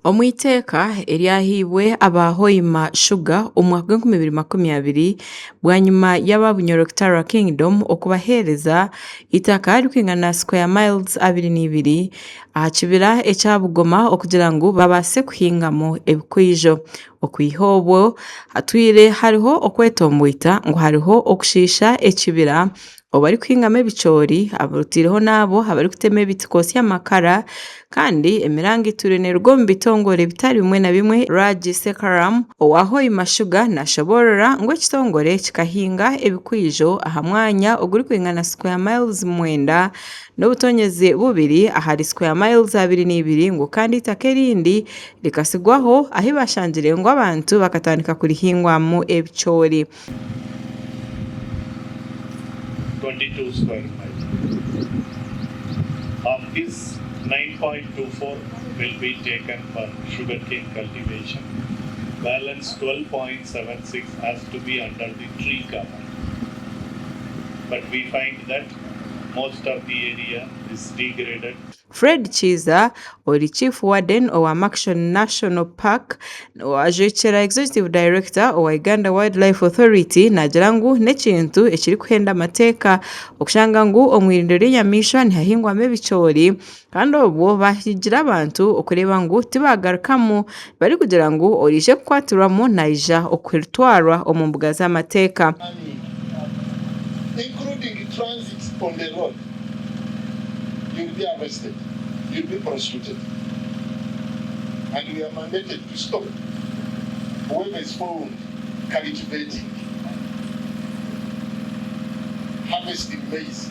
Omu iteeka eryahaibwe aba Hoima Sugar omu mwaka gw'enkumi ibiri 20 bwanyima y'aba Bunyoro Kitara Kingdom okubaheereza eitaka ririkwingana square miles 22 aha kibira ekya Bugoma okugira ngu babaase kuhingamu ebikwijo. Okwiha obwo hatwire hariho okwetomboita ngu hariho okushiisha ekibira obu barikuhingamu ebicoori otaireho n'abo abarikutema ebiti kwotsya amakara kandi emiranga etwire neeruga omu bitongore bitari bimwe na bimwe. Raj Sekaram owa Hoima Sugar nashoboorora ngu ekitongore kikahinga ebikwijo aha mwanya ogurikwingana square miles mwenda n'obutonyezi bubiri ahari square miles 22 ngu kandi eitaka erindi rikatsigwaho ahu bashangire ngu abantu bakatandika kurihingwamu ebicoori. 22 square miles. Of this 9.24 will be taken for sugarcane cultivation, balance 12.76 has to be under the tree cover. But we find that most of the area is degraded. Fred Kiiza, ori Chief Warden owa Murchison National Park, owajwekyera Executive Director owa Uganda Wildlife Authority naagira ngu n'ekintu ekirikuhenda amateeka okushanga ngu omu irindiro ry'enyamaishwa nihahingwamu ebicoori kandi obwo bahigira abantu okureeba ngu tibagarukamu barikugira ngu oraije kukwatirwamu naija kutwarwa omu mbuga z'amateeka. Including transit on the road, you'll be arrested, you'll be prosecuted and we are mandated to stop whoever is found cultivating, harvesting maize.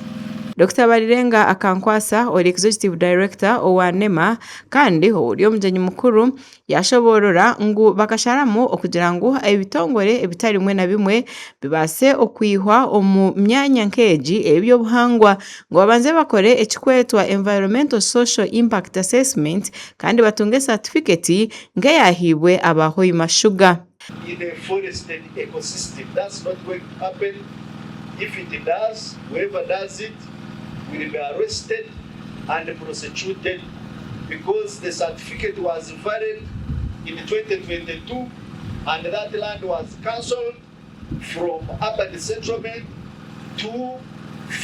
Dokita Barirenga Akankwasa ori Executive Director owa NEMA kandi ori omugyenyi mukuru Yaashoboorora ngu bakasharamu okugira ngu ebitongore ebitari bimwe na bimwe bibaase okwihwa omu myanya nk'egi ey'eby'obuhangwa ngu babanze bakore ekirikwetwa Environmental Social Impact Assessment kandi batunge saatifiketi nk'eyaahaibwe aba Hoima Sugar. In a forested ecosystem that's not going to happen, if it does, whoever does it will be arrested and prosecuted because the certificate was valid in 2022 and that land was cancelled from urban settlement to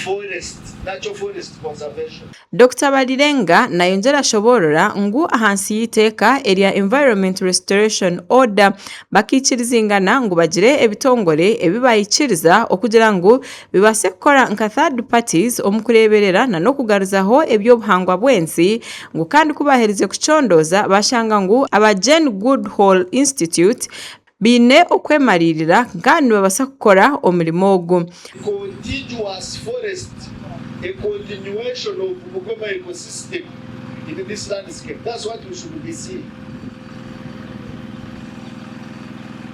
forest, natural forest conservation. Dokita Barirenga nayongyera ashoboorora ngu ahansi y'eiteeka erya Environment Restoration Order bakaikirizingana ngu bagire ebitongore ebi baikiriza okugira ngu bibaase kukora nka third parties omu kureeberera na n'okugaruzaho eby'obuhangwa bw'ensi ngu kandi ku baaherize kucondooza baashanga ngu aba Jane Goodall Institute baine okwemariirira kandi nibabaasa kukora omurimo ogu. Contiguous forest, a continuation of Bugoma ecosystem in this landscape, that's what we should be seeing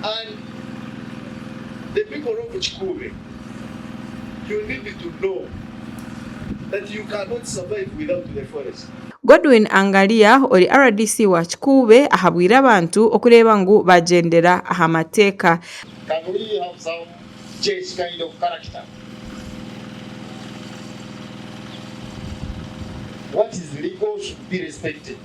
and the people of Kikuube you need to know that you cannot survive without the forest. Godwin Angalia ori RDC wa Kikuube ahabwire abantu okureeba ngu bagyendera aha mateeka. Can we have some chase kind of character? What is legal should be respected.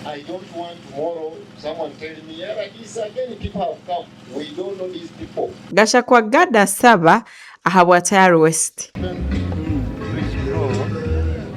I don't want tomorrow someone tell me, RDC again people have come. We don't know these people. Gashakwa Gada Saba ahabwa Tayari West.